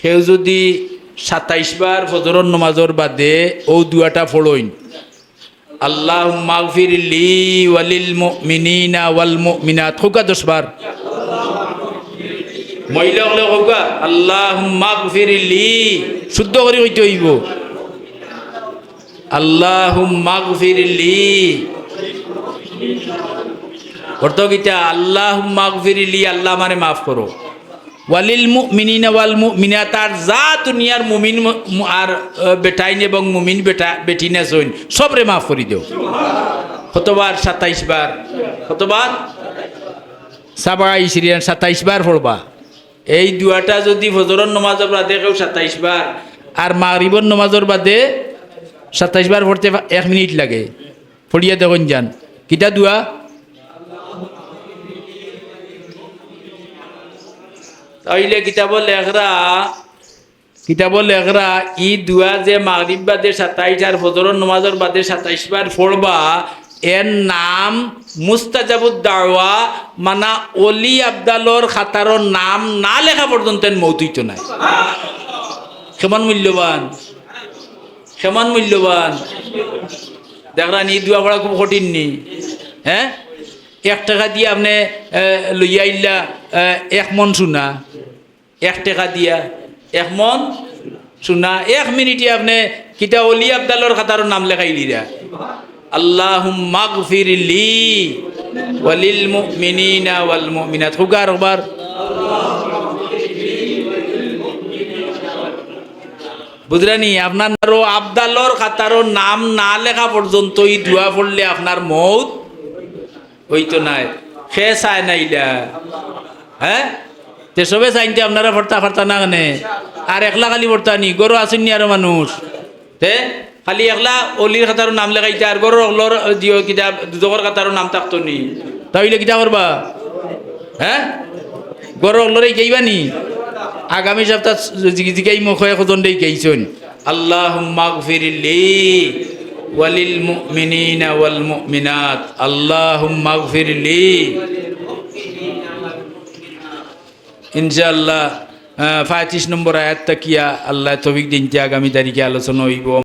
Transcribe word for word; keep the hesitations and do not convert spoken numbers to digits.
কেউ যুদি সাতাইশ বার ফজরর নমাজর বাদে অউ দোয়াটা পড়ইন, "আল্লাহুম্মাগফির লি ওয়ালিল মুমিনিনা ওয়াল মুমিনাত", কউক্কা দশ বার। মহিলা অকলে কউক্কা, "আল্লাহুম্মাগফির লি", শুদ্ধ করি কইতে অইবো, "আল্লাহুম্মাগফির লি।" অর্থ কিতা? "আল্লাহুম্মাগফির লি", আল্লাহ আমারে মাফ করো। "ওয়ালিল মুমিনিনা ওয়াল মুমিনাত", আর যা দুনিয়ার মুমিন মু-, মু-, আর, আহ, বেটাইন এবং মুমিন বেটা, বেটিন আছইন, সবরে মাফ করি দেও। কতবার? সাতাইশ বার। কতবার? সাবা ইশরিন, সাতাইশ বার পড়বা। এই দোয়াটা যুদি ফজরর নমাজর বাদে কেউ সাতাইশ বার, আর মাগরিবর নমাজর বাদে সাতাইশ বার পড়তে পা-, এক মিনিট লাগে। পড়িয়া দেখইন যান। কিতা দোয়া? তাইলে কিতাবো লেখরা, কিতাবো লেখরা, ই দোয়া যে মাগরিব বাদে সাতাইশ আর ফজরর নমাজর বাদে সাতাইশ বার পড়বা, এর নাম মুস্তাজাবুদ দাওয়া, মানা অলি আবদালর খাতারো নাম না লেখা পর্যন্ত এন মউত অইতো নায়। কেমন মূল্যবান, কেমন মূল্যবান। দেখরা নি, ই দোয়া পড়া খুব কঠিন নি? হ্যাঁ, এক টেকা দিয়া আপনে, এ, লইয়া আইলা, এ, এক মন সোনা। এক টেকা দিয়া এক মন সোনা, এক মিনিটে আপনে কিতা অলি আবদালর খাতারো নাম লেখাই দিরা। "আল্লাহুম্মাগফির লি ওয়ালিল মুমিনিনা ওয়াল মুমিনাত।" কউক্কা আরোকবার। বুঝরা নি? আপনার আরো আবদালর খাতারো নাম না লেখা পর্যন্ত ই দোয়া পড়লে আপনার মউত অইতো নায়। কে চায় না ইলা? হ্যাঁ? তে সবে চাইন তে আপনারা পড়তা পারতা না কেনে? আর একলা খালি পড়তা নি, ঘরো আছইন নি আরো মানুষ? তে খালি একলা অলির খাতারো নাম লেখাইতা, আর ঘরর অকলর দিও কিতা দুজখর খাতারো নাম থাকতো নি? তা অইলে কিতা করবা? হ্যাঁ? ঘরর অকলরে হিকাইবা নি? আগামী সপ্তাহ জি-, জিকাইমু কয়জনরে হিকাইছইন। "আল্লাহুম্মাগফির লি ওয়ালিল মুমিনিনা ওয়াল মুমিনাত, আল্লাহুম্মাগফির লি।" ইনশাআল্লাহ, আহ, পঁয়ত্রিশ নম্বর আয়াত থাকিয়া আল্লায় তৌফিক দিনতে আগামী তারিখে আলোচনা অইবো।